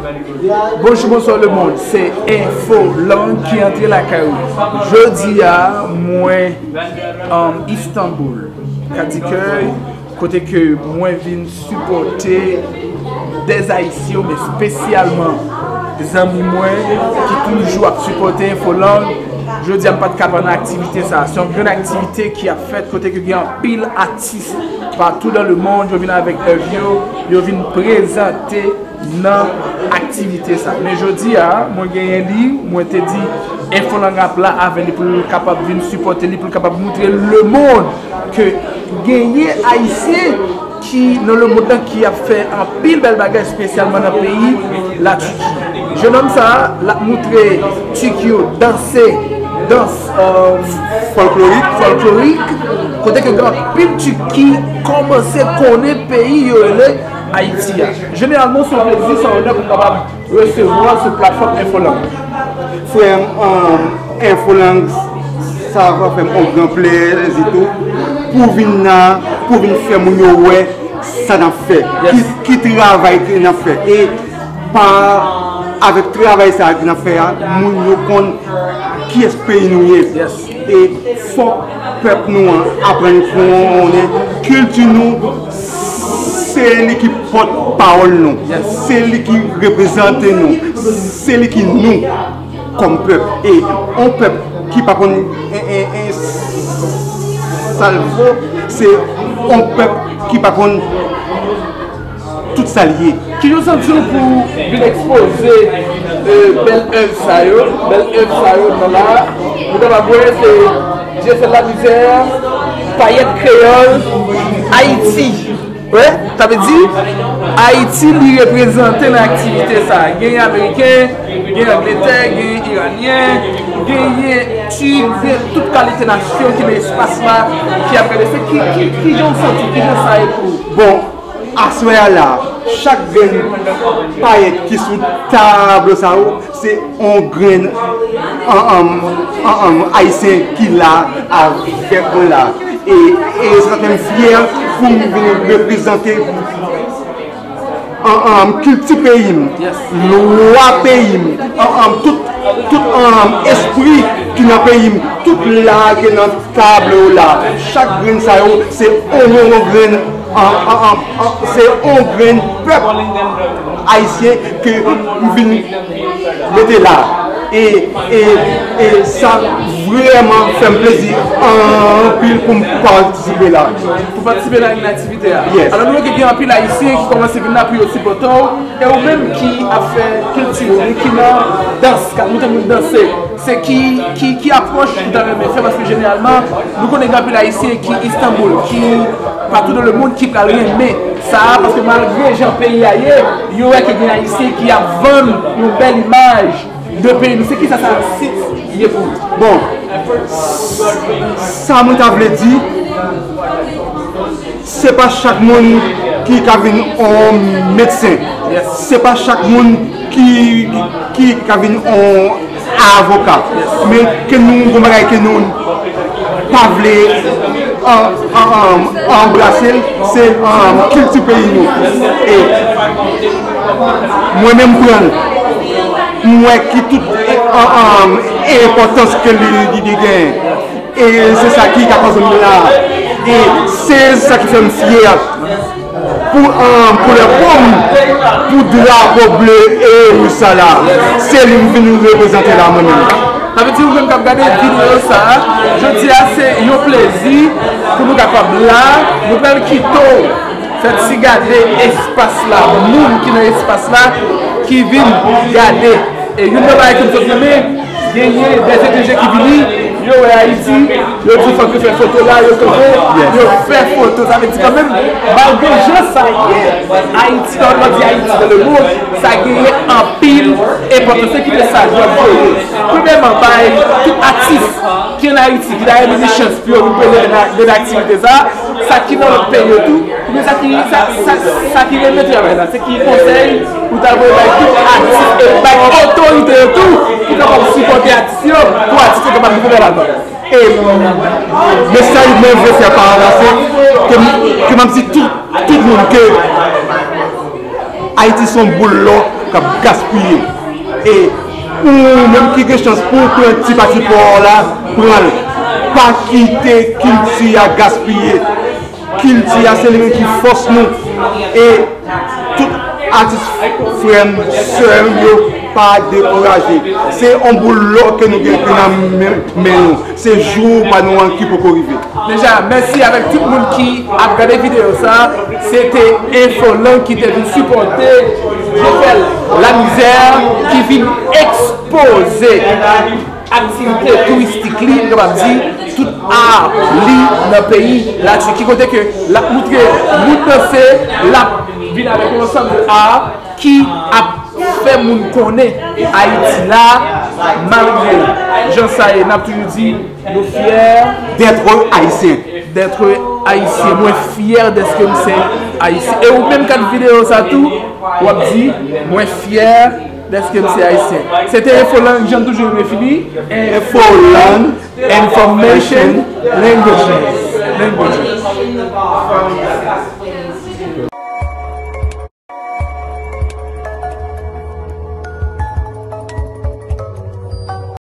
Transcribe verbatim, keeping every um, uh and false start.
Bonjou, bonswa lemonn, se Enfo Lang ki antre lakay ou. Jodi a, mwen um, Istanbul, Kadikèy, kote ke mwen vin sipòte dèz Ayisyen, men espesyalman zanmi mwen ki toujou ap sipòte Enfo Lang. Jodi a, m pa t ka pa nan aktivite sa. Se yon grenn aktivite ki ap fèt kote ke gen anpil atis patou dan lemonn, yo vin avèk èv yo, yo vin prezante nan aktivite sa. Men jodi a, mwen genyen li, mwen te di Enfo Lang ap la avè li pou l kapab vin sipòte li, pou l kapab moutre lemonn ke genyen Ayisyen ki nan lemonn nan ki ap fè anpil bèl bagay, espesyalman nan peyi Latiki. Jennonm sa a, l ap moutre Tik yo danse, dans euh, folklorik, folklorik, kote ke gen anpil Tik ki kòmanse konnen peyi yo rele Ayiti a. Jeneralman, se yon plezi, se yon onè pou m kapab resevwa sou platfòm Enfo Lang. Frè m, um, Enfo Lang, sa va fè m yon gran plezi tou pou vin la, pou vin fè moun yo wè sa n ap fè, ki, ki travay ke n ap fè. E pa avèk travay sa ke n ap fè a, moun yo konn kiyès peyi nou ye. E fòk pèp nou an aprann konnen kilti nou, se li ki pòt pawòl nou, se li ki reprezante nou, se li ki nou kòm pèp. E yon pèp ki pa konn en, en, en, sa l vo, se yon pèp ki pa konn tout sa l ye. Kijan w santi w pou vin ekspoze euh, bèl èv sa yo, bèl èv sa yo nan la, nou kapab wè se Djefèl Lamizè, Payèt Kreyòl, Ayiti. Wi, sa vle di Ayiti li reprezante nan aktivite sa. Genyen Ameriken, genyen Angletè, genyen Iranyen, genyen Tig, genyen tout kalite nasyon ki nan espas la ki ap gade. Se ki, ki, kijan w santi, kijan sa ye pou ou? Bon, aswè a la, chak grenn payèt ki sou tablo sa yo, se yon grenn an, an, an, an, Ayisyen ki la avèk mwen la. E, e sa fè m fyè pou m vin reprezante an, an, kilti peyi m, lwa peyi m, an, an, tout, tout an, espri ki nan peyi m, tout la ke nan tablo la. Chak grenn sa yo, se yon, yon grenn an, an, an, an, se yon grenn pèp ayisyen ke m vin mete la. E, e, e sa vrèman fè m plezi anpil pou m patisipe la. Pou patisipe nan, nan aktivite a. Yes. Alò, nou wè ke gen anpil Ayisyen ki kòmanse vin la pou yo sipòte w. E ou menm ki ap fè kilti ou, ou ki nan dans, k ap montre moun danse, se ki, ki, ki apwòch ou ta renmen fè? Paske jeneralman, nou konnen gen anpil Ayisyen ki Istanbul, ki patou nan lemonn, ki pral renmen sa a, paske malgre jan peyi a ye, yo wè ke gen Ayisyen ki ap vann yon bèl imaj de peyi nou. Se kisa sa sit ye pou ou? Bon, sa mwen ta vle di, se pa chak moun ki ka vin yon medsen. Se pa chak moun ki, ki ka vin yon avoka. Men ke nou, gon bagay ke nou pa vle an, an, an, anbrase l, se, an, kilti peyi nou. E mwen menm pran l, m wè ki tout, an, an, enpòtans ke li, li, li genyen. E se sa ki ka kòz m la. E se sa ki fè m fyè pou, an, koulè po m, pou drapo ble e wouj sa la. Se li m vin reprezante la mwen menm. Sa vle di ou menm k ap gade videyo sa a, jodi a se yon plezi pou nou kapab la, nou pral kite w fè ti gade espas la, moun ki nan espas la ki vin gade. E youn nan bagay ke m sot renmen, genyen de etranje ki vini, yo wè Ayiti, yo di fòk yo fè foto la, yo kanpe, yo fè foto. Sa vle di kanmenm, malgre jan sa ye, Ayiti, lè w di Ayiti dans le monde, sa genyen anpil enpòtans. Se kite sa, jodi a. Premyèman, bay tout atis ki ann Ayiti, ki ta renmen gen chans pou yo vin prezante nan, nan aktivite sa, sa ki nan lòt peyi yo tou, oubyen sa ki, sa, sa, sa ki renmen travay la, se ki konsèy ou ta voye bay tout atis e bay otorite yo tou pou kapab sipòte atis yo, pou atis yo kapab vin fè bèl albòm? E mesaj mwen vle fè pa la, se ke, ke m ap di tout, tout moun ke Ayiti se yon boul lò k ap gaspiye. E ou menm ki gen chans pou w pran ti pati pa w la, pran l. Pa kite kilti a gaspiye. Kilti a se li menm ki fòs nou. E tout atis frè m, sè m yo, pa dekouraje. Se yon boul lò ke nou gen nan men, men nou. Se jou pa nou an ki poko rive. Deja, mèsi avèk tout moun ki ap gade videyo sa. Se te Infolang ki te vin sipòte Jofèl Lamizè ki vin ekspoze aktivite touristik li, m kapab di, tout a li nan peyi Latiki, kote ke l ap moutre moun danse, l ap vin avèk yon ansanm de a ki ap fè moun konnen Ayiti la, malgre jan sa ye, n ap toujou di nou fyè d'être haïtien. D'être haïtien. Mwen fyè dèske m se ayisyen. E ou menm k ap videyo sa tou, w ap di, mwen fyè dèske m se ayisyen. Se te Infolang, jan toujou refini. Infolang, information, languages. Languages.